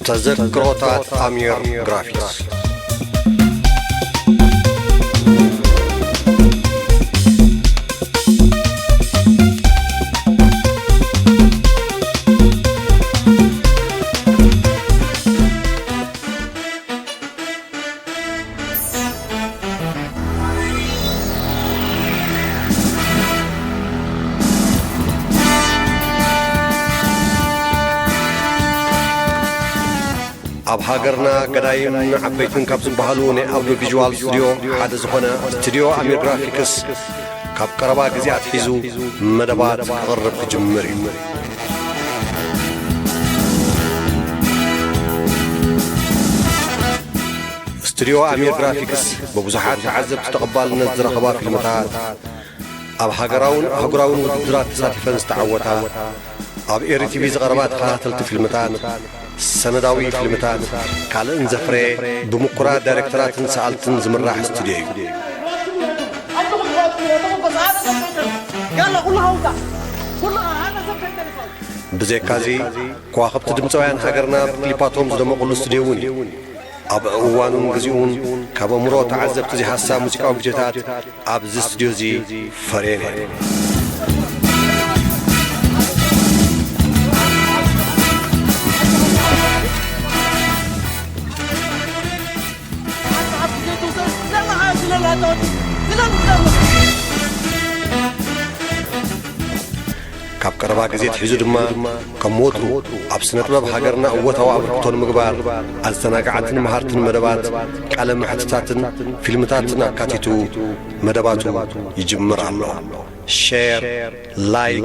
ተዘክሮታት ኣሚር ግራፊክስ። ኣብ ሃገርና ገዳይም ዓበይትን ካብ ዝበሃሉ ናይ ኣውዲዮ ቪዥዋል ስቱዲዮ ሓደ ዝኾነ ስቱዲዮ ኣሚር ግራፊክስ ካብ ቀረባ ግዜ ኣትሒዙ መደባት ክቕርብ ክጅምር እዩ። ስቱዲዮ ኣሚር ግራፊክስ ብብዙሓት ተዓዘብቲ ተቐባልነት ዝረኸባ ፊልምታት፣ ኣብ ሃገራውን ኣህጉራውን ውድድራት ተሳቲፈን ዝተዓወታ፣ ኣብ ኤሪ ቲቪ ዝቐረባ ተኸታተልቲ ፊልምታት፣ ሰነዳዊ ፊልምታት፣ ካልእን ዘፍረየ፣ ብምኩራት ዳይሬክተራትን ሰኣልትን ዝምራሕ ስቱዲዮ እዩ። ብዘይካዚ፣ ከዋኽብቲ ድምፃውያን ሃገርና ብክሊፓቶም ዝደመቑሉ ስቱዲዮ እውን እዩ። ኣብ እዋኑን ግዚኡን ካብ ኣእምሮ ተዓዘብቲ ዘይሃሳ ሙዚቃዊ ቪድዮታት ኣብዚ ስቱድዮ እዚ ፈርየን እየን። ካብ ቀረባ ግዜ ኣትሒዙ ድማ፣ ከም ወትሩ ኣብ ስነ ጥበብ ሃገርና እወታዊ ኣበርክቶ ንምግባር፣ ኣዘናጋዕትን መሃርትን መደባት፣ ቃለ መሕትታትን ፊልምታትን ኣካቲቱ መደባቱ ይጅምር ኣሎ። ሼር፣ ላይክ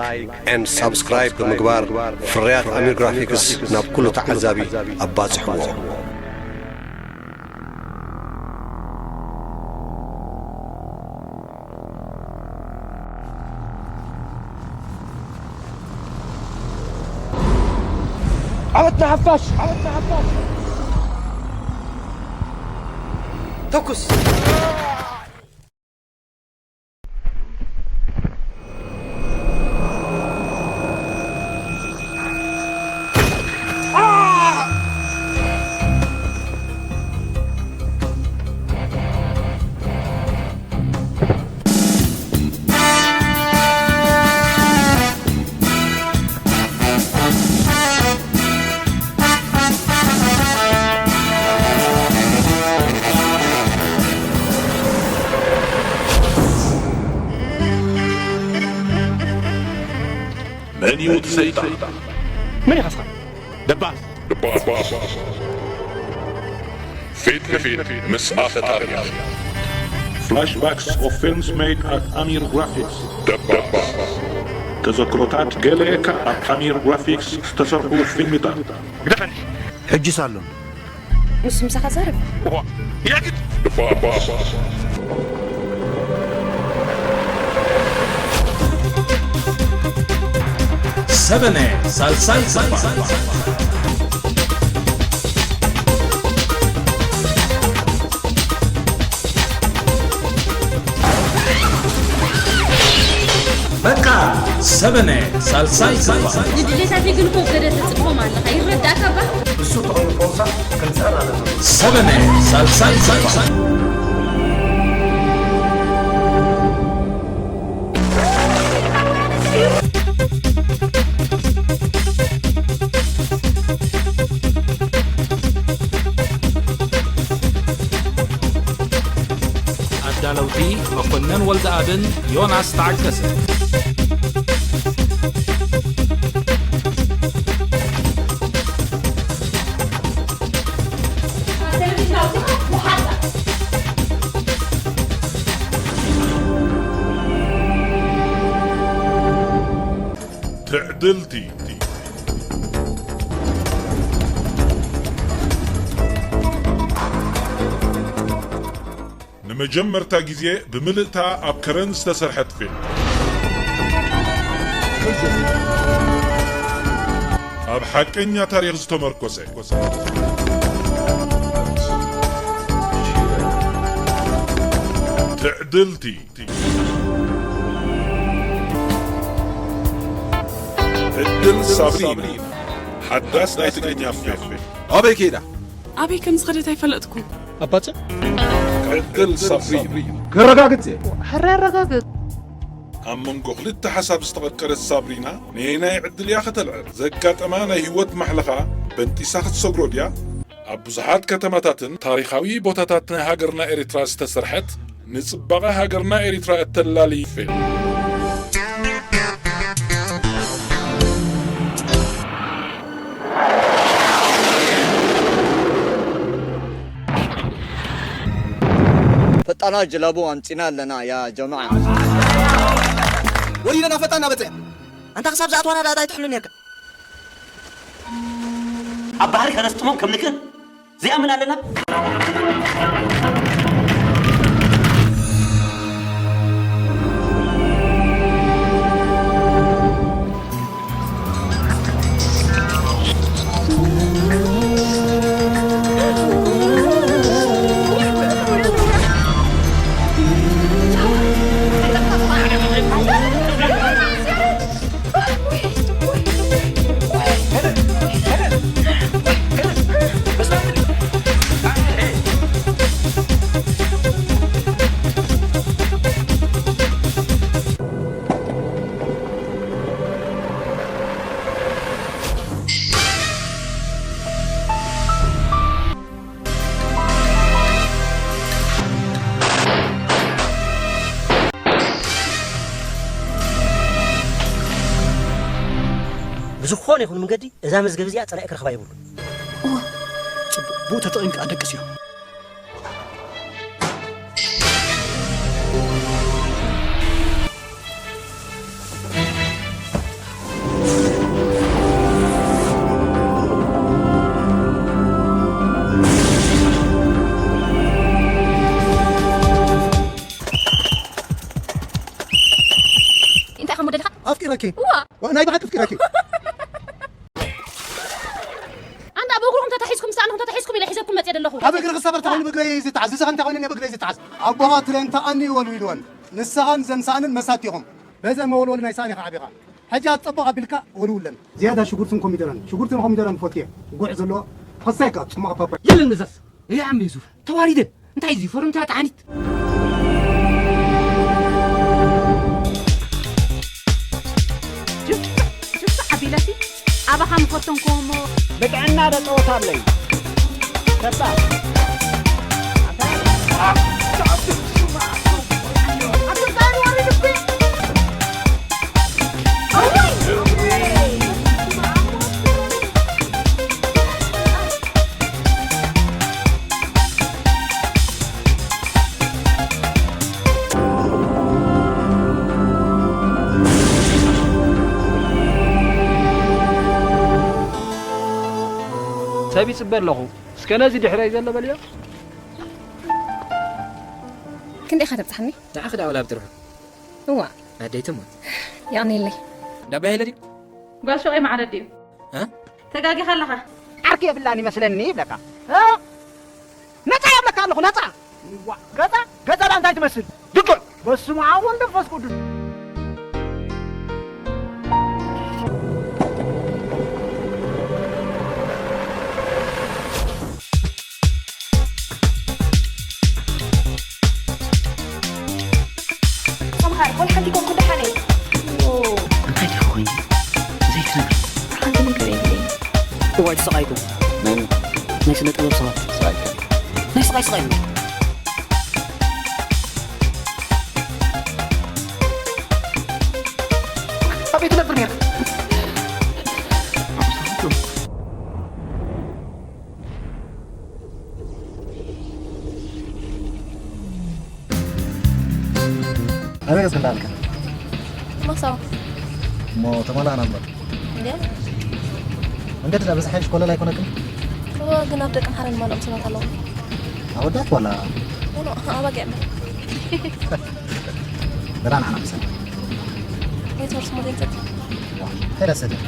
ኤንድ ሳብስክራይብ ብምግባር ፍርያት ኣሚር ግራፊክስ ናብ ኩሉ ተዓዛቢ ኣባጽሕዎ። ዓወት ንሓፋሽ! ዓወት ንሓፋሽ! ተኩስ! መን እዩ እቲ ሰይጣን? መን ኢኻ እስኻ? ደባስ። ደባስ። ፊት ንፊት ምስ ኣፈ ታሪኽ። Flashbacks of films made at Amir Graphics. ደባስ። ተዘክሮታት ገለ ካብ ኣሚር ግራፊክስ ዝተሰርሑ ፊልምታት። ግደፈኒ። ሕጂ ሳሎን። ንሱ ምሳኻ ዛረብ። እዋ፣ የግድ። ደባስ። ሰበነ ሳልሳይ ጽፋ። በቃ ሰበነ ሳልሳይ ጽፋ። ንድሌታተይ ግን እኮ ገለ ተጽብኾም ኣለኻ። ይረዳእካ እባ? እሱ ተኾይኑ ፈውሳ ክንጸር ኣለና። ሰበነ ሳልሳይ ጽፋ። ኣዳለውቲ መኮነን ወልደኣብን ዮናስ ተዓገሰ። ትዕድልቲ። ንመጀመርታ ግዜ ብምልእታ ኣብ ከረን ዝተሰርሐት ፊልም። ኣብ ሓቀኛ ታሪኽ ዝተመርኮሰ። ትዕድልቲ። ዕድል ሳብሪና፣ ሓዳስ ናይ ትግርኛ ፊልም። ኣበይ ከይዳ? ኣበይ ከም ዝኸደት ኣይፈለጥኩን። ኣባጽዕ? ዕድል ሳብሪና። ከረጋግጽ እየ። ሕረ ኣረጋግጽ። ኣብ መንጎ ክልተ ሓሳብ ዝተቐርቀረት ሳብሪና፣ ነየናይ ዕድል እያ ከተልዕል? ዘጋጠማ ናይ ህይወት ማሕለኻ በንጢሳ ክትሰግሮ ድያ? ኣብ ብዙሓት ከተማታትን ታሪኻዊ ቦታታት ናይ ሃገርና ኤርትራ ዝተሰርሐት፣ ንጽባቐ ሃገርና ኤርትራ እተላሊ ፊልም። ፈጣና ጀላቡ ኣምጺና ኣለና ያ ጀማዓ። ወሊደና ፈጣና በጽሕ። ኣንታ ክሳብ ዝኣትዋና ዳኣ ኣይትሕሉን ነርካ። ኣብ ባሕሪ ከነስጥሞም ከም ንክእል ዘይኣምን ኣለና። ብዝኾነ ይኹን መንገዲ እዛ መዝገብ እዚኣ ጸላኢ ክረኽባ የብሉን። እዋ፣ ጽቡቕ። ብኡ ተጠቒምካ ደቅስ እዮም። እንታይ ከም ወደድካ? ኣፍቂረኪ። እዋ። ዋ፣ ናይ ብሓቂ ኣፍቂረኪ። ኣንታ ብእግርኹም ተታሒዝኩም፣ ምስ ኣነኹም ተታሒዝኩም ኢለ ሒዘኩም መጽየ ዘለኹ። ኣብ እግሪ ክሰበር ተኾይኑ ብእግረይ ዝተሓዝ፣ ንስኻ እንታይ ኮይኑ እየ ብእግረይ ዝተሓዝ? ኣቦኻ ትሬንት ኣኒ ወልዊልወን። ንስኻን ዘን ሳእንን መሳት ኢኹም። በዘ መወልወሊ ናይ ሳእኒ ኸዓ ቢኻ። ሕጂ ኣጸቦ ኣቢልካ ወልውለን። ዝያዳ ሽጉርትን ኮሚደረን፣ ሽጉርትን ኮሚደረን ፈትየ። ጉዕ ዘለዎ ፈሳይካ ጽማቕ ፓፓያ። የለን መዘዝ። እያ ዓሚ ዩሱፍ። ተዋሪደ። እንታይ እዚ ፈረምታ ተዓኒት? ጅብሳ፣ ጅብሳ ዓቢለሲ ኣባኻ ምፈተንኩዎ እሞ። ብጥዕና ዶ ጸወታ ኣለዩ? ከባድ። ሰብ ይጽበ ኣለኹ። እስከ ነዚ ድሕረይ ዘሎ በልዮ። ክንደይ ኢኻ ተብጽሓኒ? ንዓኺ ደኣ ወላ ኣብ ጥርሑ። እዋ። ኣደይትሞ። የቐንየለይ። ዳባ የለ ድዩ? ጓል ሹቐይ ማዕረ ድዩ? እ? ተጋጊኻ ኣለኻ። ዓርኪ የብላን ይመስለኒ ይብለካ። እ? ነጻ የብለካ ኣለኹ፣ ነጻ። ዋ፣ ገዛ፣ ገዛ ዳ እንታይ ትመስል? ድዱዕ። በስመ ኣብ ወወልድ ወመንፈስ ቅዱስ። ሰምሃር፣ ወላ ሓንቲ ኮንኩ ደሓነይ። እንታይ ዲኻ ኮይንኪ? ዘይትነግሪ። ሓንቲ ነገር የብለይን። እዋይ፣ ተሰቓይኩ። ናይ፣ ናይ ስነ ጥበብ ሰባት። ተሰቓይኩ። ናይ ስቓይ ስቓይ እዩ። ኣበይ ትነብር ነርካ? ኣበይ ገጽ እንዳልካ? ማሳው። እሞ ተመላእና እምበር። እንዴ? መንገዲ ዳ በዝሓ ሽኮለል ኣይኮነክን? እወ፣ ግን ኣብ ደቂ ምሓረ ንማልኦም ሰባት ኣለዉ። ኣወዳት ዋላ? ኖ፣ ኖ፣ ኣባጊዕ እምበር። በላ ንዓና ምሳና። ወይ ትወርስ ሞዴል ጸጥ። ዋ፣ እንታይ ደስ ዝብል።